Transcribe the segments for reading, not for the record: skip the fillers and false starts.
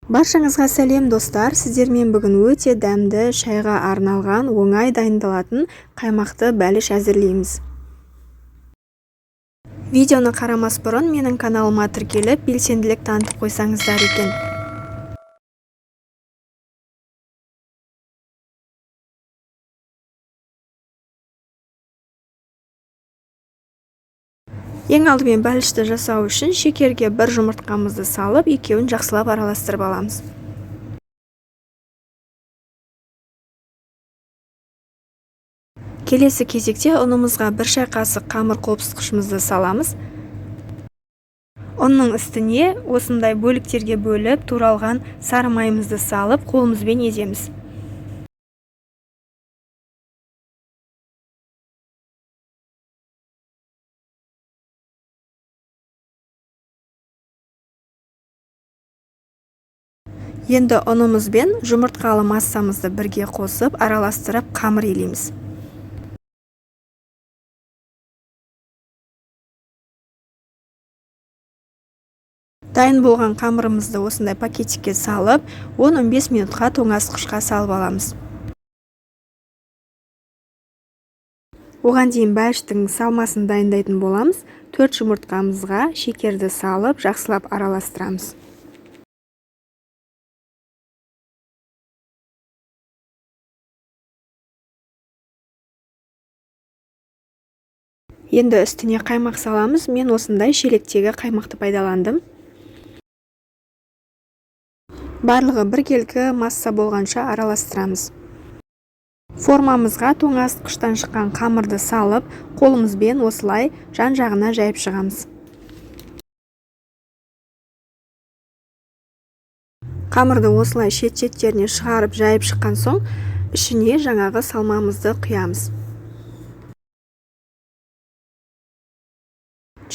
Баршаңызға сәлем, достар! Сіздермен бүгін өте дәмді, шайға арналған, оңай дайындалатын қаймақты бәліш әзірлейміз. Видеоны қарамас бұрын менің каналыма тіркеліп, белсенділік танытып қойсаңыздар екен. Ең алдымен бәлішті жасау үшін шекерге бір жұмыртқамызды салып, екеуін жақсылап араластырып аламыз. Келесі кезекте ұнымызға бір шай қасық қамыр қопсытқышымызды саламыз. Ұнның үстіне осындай бөліктерге бөліп туралған сары майымызды салып, қолымызбен еземіз. Енді ұнымыз бен жұмыртқалы массамызды бірге қосып, араластырып қамыр илейміз. Дайын болған қамырымызды осындай пакетикке салып, 10-15 минутқа тоңазытқышқа салып аламыз. Оған дейін бәліштің салмасын дайындайтын боламыз. 4 жұмыртқамызға шекерді салып, жақсылап араластырамыз. Енді үстіне қаймақ саламыз. Мен осындай шелектегі қаймақты пайдаландым. Барлығы біркелкі масса болғанша араластырамыз. Формамызға тоңазытқыштан шыққан қамырды салып, қолымызбен осылай жан-жағына жайып шығамыз. Қамырды осылай шет-шеттеріне шығарып жайып шыққан соң, ішіне жаңағы салмамызды құямыз.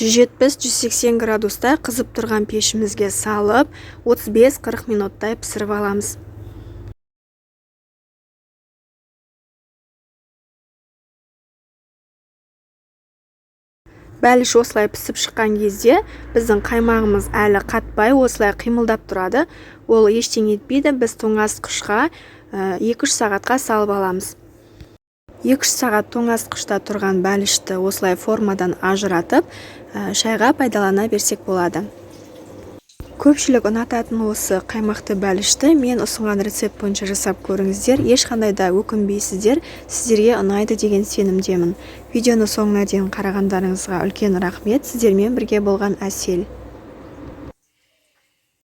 170-180 градуста қызып тұрған пешімізге салып, 35-40 минуттай пісіріп аламыз. Бәліш осылай пісіп шыққан кезде біздің қаймағымыз әлі қатпай осылай қимылдап тұрады. Ол ештеңе етпейді, біз тоңазытқышқа 2-3 сағатқа салып аламыз. 2-3 сағат тоңазытқышта тұрған бәлішті осылай формадан ажыратып, шайға пайдалана берсек болады. Көпшілік ұнататын осы қаймақты бәлішті мен ұсынған рецепт бойынша жасап көріңіздер. Ешқандай да өкінбейсіздер, сіздерге ұнайды деген сенімдемін. Видеоны соңына дейін қарағандарыңызға үлкен рахмет. Сіздермен бірге болған Әсел.